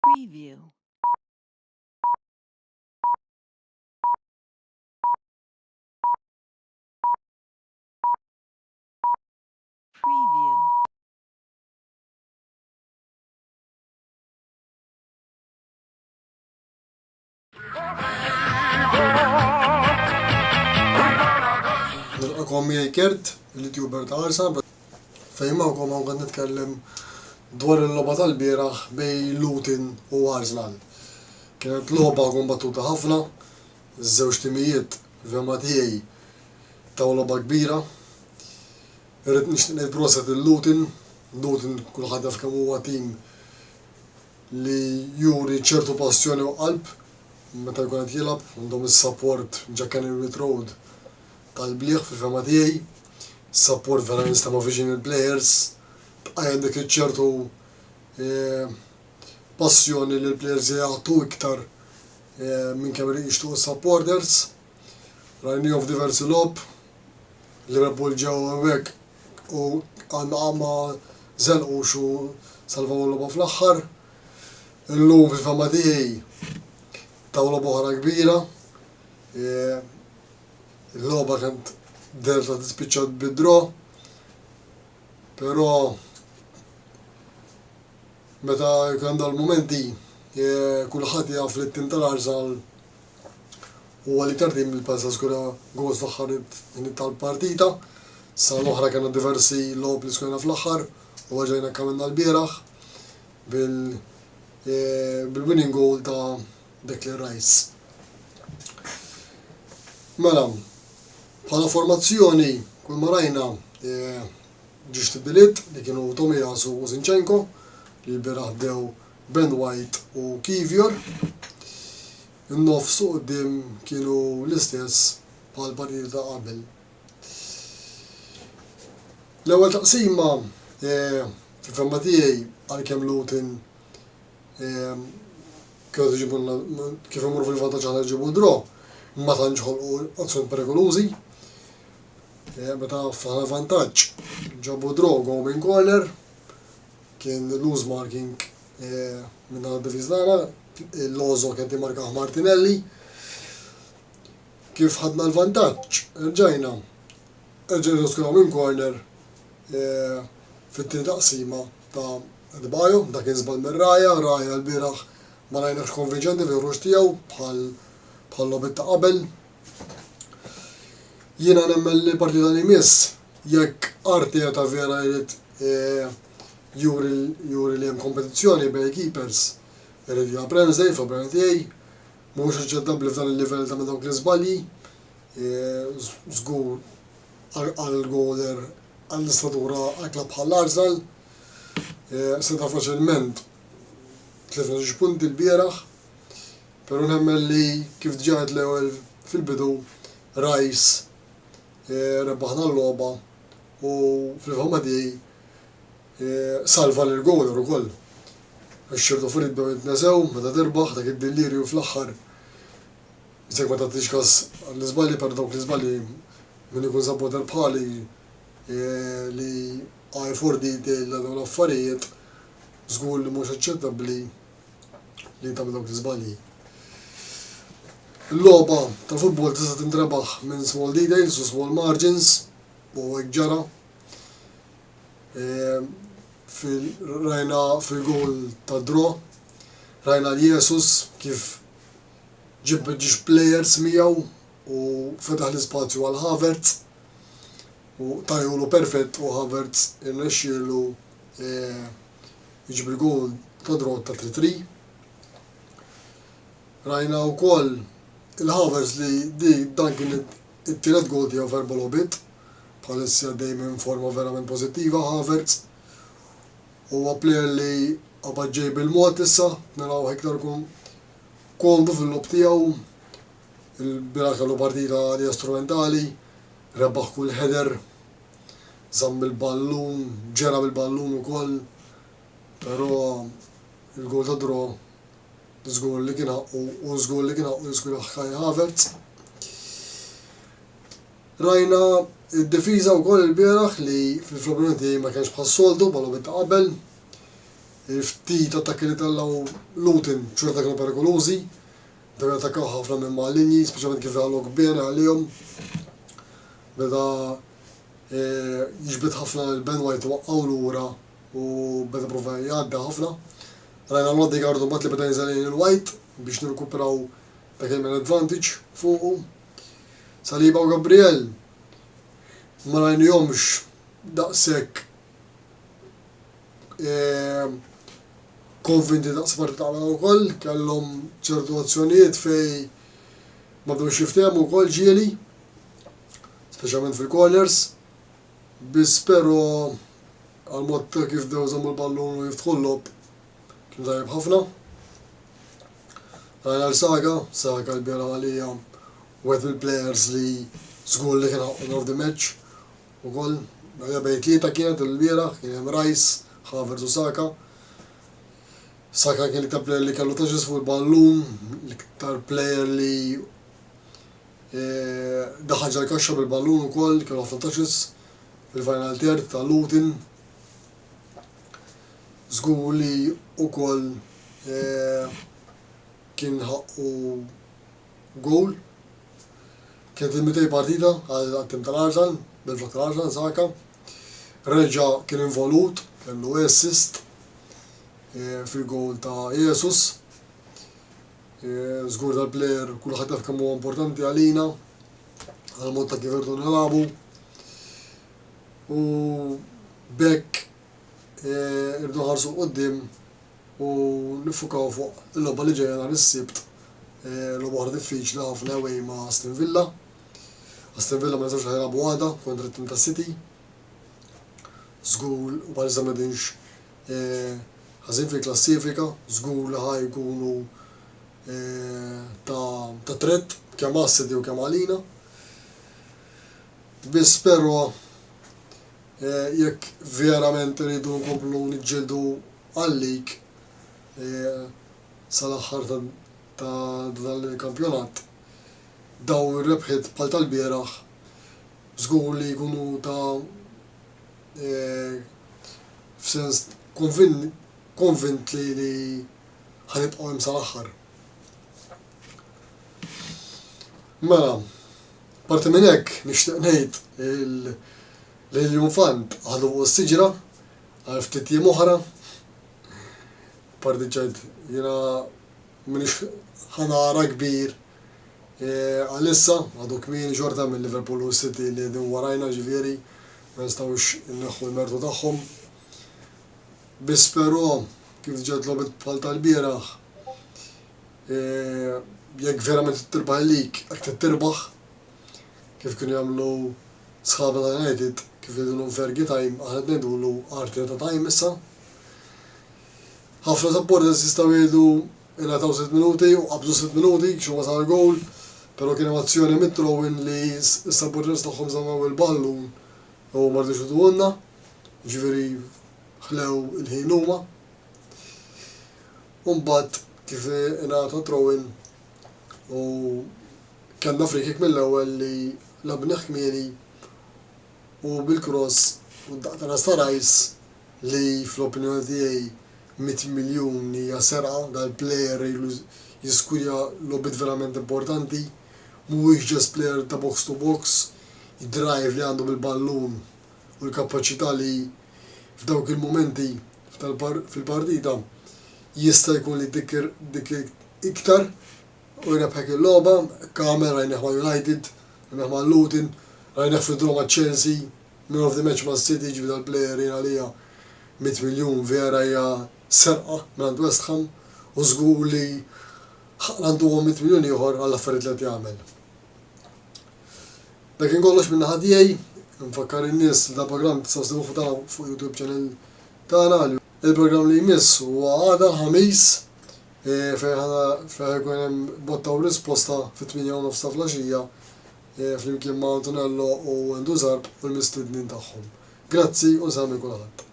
Preview. Preview. Nilqakom miegħi Kert, il-YouTuber ta' Arsenal, fejn magħkom hawn qed nitkellem dwar il-logħba tal-bieraħ bejn Luton u Arsenal. Kienet logħba kombattuta ħafna, iż-żewġ timijiet f'fehma tiegħi taw logħba kbira. Irrid nixtieq ngħid proset lil Luton, Luton kulħadd jaf kemm huwa tim li juri ċertu passjoni u qalb meta jkun qed jilgħab, għandhom is-sapport ġa Kenilworth Road tal-bliegħ fil-fehma tiegħi. Is-sapport vera jinstema' viċin il-plejers, tqajjem dik iċ-ċertu passjoni li l-plejers jagħtu iktar minn kemm jixtiequ s-supporters. Rajnihom f'diversi logħob, Liverpool ġew hemmhekk u għandna ma żelqux u salvaw il-logħba fl-aħħar. Illum fil-fehma tiegħi taw logħba oħra kbira. E, il-logħba kienet dehret li tispiċċa bid-draw, però meta jkun hemm dal-mumenti e, kulħadd jaf li t-tim tal-Arsenal Huwa l-iktar tim li pensa skura goals fl-aħħar ħiniet tal-partita. Sena l-oħra kellna diversi logħob li skurajna fl-aħħar u erġajna hekk għamilna lbieraħ bil bil-winning goal ta' Declan Rice. Mela, bħala formazzjoni kull ma rajna ġiex tibdiliet li kienu Tomiyasu u Zinchenko li lbieraħ bdew Ben White u Kivior. In-nofs u quddiem kienu l-istess bħall-partiti ta' qabel. L-ewwel taqsima, fil-fehma tiegħi, għalkemm Luton kienu qed iġibulna kif imorru fil-vantaġġ aħna nġibu draw, ma tantx ħolqu azzjonijiet perikolużi. Meta aħna vantaġġ ġabu draw goal minn corner, kien loose marking Minn naħa d-difiża tagħna, il-Lozo kien timmarkah Martinelli. Kif ħadna l-vantaġġ, rġajna. Rġajna skuraw minn corner fit-tieni taqsima ta' Adebayo, dak kien żball minn Raya, Raya l-bieraħ ma rajnahx konvinċenti fil-ħruġ tiegħu bħal bħal logħbiet ta' qabel. Jiena nemmen li l-partita li jmiss jekk Arteta vera jrid juri juri li hemm kompetizzjoni bejn il-keepers, irid jilgħab Ramsdale fl-opinjoni tiegħi. Mhuwiex aċċettabbli f'dan il-livell tagħmel dawk l-iżbalji. Żgur għal goaler għall-istatura għal klabb bħal Arsenal. Seta' faċilment tlifna żewġ punti lbieraħ. Però nemmen li kif diġà għedt l-ewwel fil-bidu Rice rebbaħna l-logħba u fil-fehma tiegħi salva lill-goaler ukoll. Għax ċertu affarijiet bdew jitnesew meta tirbaħ dak id-dillierju fl-aħħar jekk ma tagħtix każ għall-iżbalji però dawk l-iżbalji min ikun supporter bħali li eye for detail għal dawn l-affarijiet żgur li mhux aċċettabbli li tagħmel dawk l-iżbalji. Il-logħba tal-futbol tista' tintrebaħ minn small details u small margins u hekk ġara. E, rajna fil-gol ta' draw, rajna l-Jesus kif ġib ġiex players miegħu u fetaħ l-ispazju għal Havertz u tajulu perfett u Havertz irnexxielu e, jiġi bil-goal ta' draw ta' 3-3. Rajna wkoll il-Havertz li di dan kien it-tielet goal tiegħu f'erba' logħbiet. Bħalissa għaddej minn forma verament pożittiva Havertz. Huwa player li qabad ġej bil-mod issa, narawh iktar komdu fil-logħob tiegħu. Il-bieraħ kellu partita li hija strumentali, rebaħ kull header Żamm il-ballun, ġera bil-ballun ukoll, però il-goal ta' draw żgur li kien ħaqqu u żgur li kien ħaqqu jiskurah Kai Havertz. Rajna d-difiża wkoll ilbieraħ li fl-opinjoni tiegħi ma kienx bħas-soltu bħal logħbiet ta' qabel. Il-ftit attakki li tellgħu Luton xorta kienu perikolużi. Bdew jattakkaw ħafna minn mal-linji, speċjalment kif daħal Ogbene għalihom. Beda jiġbed ħafna lil Ben White waqqgħu lura u beda prova jgħaddi ħafna. Rajna l-Odegaard mbagħad li beda jinżel lejn il-White biex nirkupraw dak il-man advantage fuqu. Saliba u Gabriel ma rajnihomx daqshekk konvinti daqs parti ta' qabel ukoll, kellhom ċertu azzjonijiet fejn ma bdewx jiftehmu wkoll ġieli, speċjalment fil-corners, biss però għal mod ta' kif bdew iżommu l-ballun u jiftħu l-logħob kien tajjeb ħafna. Rajna l Saka, Saka l-bieraħ għalija wieħed mill-players li żgur li kien ħaqqu man of the match ukoll. Għalija bejn tlieta kienet il-bieraħ, kien hemm Rice, Havertz u Saka. Saka kien l-iktar player li kellu touches fuq il-ballun, l-iktar player li daħal ġol-kaxxa bil-ballun ukoll, kellu ħafna touches fil-final third ta' Luton. Żgur li ukoll kien ħaqqu goal. Kienet il-200 partita għat-tim tal-Arsenal, bil-flok tal-Arsenal, Saka. Reġa' kien involut, kellu assist fil-goal ta' Jesus. Żgur dal-player kulħadd jaf kemm huwa importanti għalina, għall-mod ta' kif irridu nilagħbu. U b'hekk irridu nħarsu 'l quddiem u niffukaw fuq il-logħba li ġejja nhar is-Sibt, logħba oħra diffiċli ħafna away ma' Aston Villa. Aston Villa ma ninsewx li ħa jilagħbu għada kontra t-tim tas-City. Żgur u bħalissa m'qegħdinx ħażin fil-klassifika, żgur li ħa jkunu ta' threat kemm għas-City u kemm għalina. Biss però jekk verament irridu nkomplu niġġieldu għal-league sal-aħħar ta' dan il-kampjonat, dawn ir-rebħiet bħal tal-bieraħ żgur li jkunu ta' f'sens konvint li ħa nibqgħu hemm sal-aħħar. Mela, parti minn hekk nixtieq ngħid li l-iljunfant ħadu fuq is-siġra għal ftit jiem oħra. Parti ċajt jiena m'iniex ħa nara kbir għalissa, għadu kmieni xorta minn Liverpool u City li qegħdin warajna ġifieri ma nistgħux inneħħu l-mertu tagħhom. Biss però kif diġà logħbiet bħal tal-bieraħ jekk verament trid tirbaħ il-league, hekk trid tirbaħ kif kienu jagħmlu sħabna ta' United, kif jgħidulhom Fergie time, aħna qed ngħidulu Arteta time issa. Ħafna supporters jistgħu jgħidu ingħataw sitt minuti u qabżu sitt minuti xi wasal goal, però kien hemm azzjoni mit-throw-in li s-supporters tagħhom żammew il-ballun u ma ridux ituhulna, jiġifieri ħlew il-ħin huma. U mbagħad kif ingħata throw-in u kellna free kick mill-ewwel li lagħbnieh kmieni u bil-cross u d-daqqa ta' ras ta' Rice li fl-opinjoni tiegħi 100 miljun hija serqa, dal-player ilu jiskurja logħbiet verament importanti, mhuwiex just player ta' box to box, id-drive li għandu bil-ballun u l-kapaċità li f'dawk il-mumenti fil-partita jista' jkun li dik dik iktar u jrebħek il-logħba, hekk għamel rajnih ma' United, rajnih ma' Luton, rajnih fid-draw ma' Chelsea, Man of the match ma' City, jiġifieri dal-player jien għalija 100 miljun vera hija serqa mingħand West Ham u żgur li ħaqqna ntuhom 100 miljun ieħor għall-affarijiet li qed jagħmel. Dak kien kollox minn naħa tiegħi. Nfakkar in-nies li dal-programm tistgħu ssibuh fuq tagħna fuq YouTube channel tagħna. Il-programm li jmiss huwa għada l-Ħamis fejn fejn ħajkun hemm botta u risposta fit-8:30 ta' flaxija flimkien ma' Antonello u Andrew Zarb u l-mistednin tagħhom. Grazzi u nsellem lil kulħadd.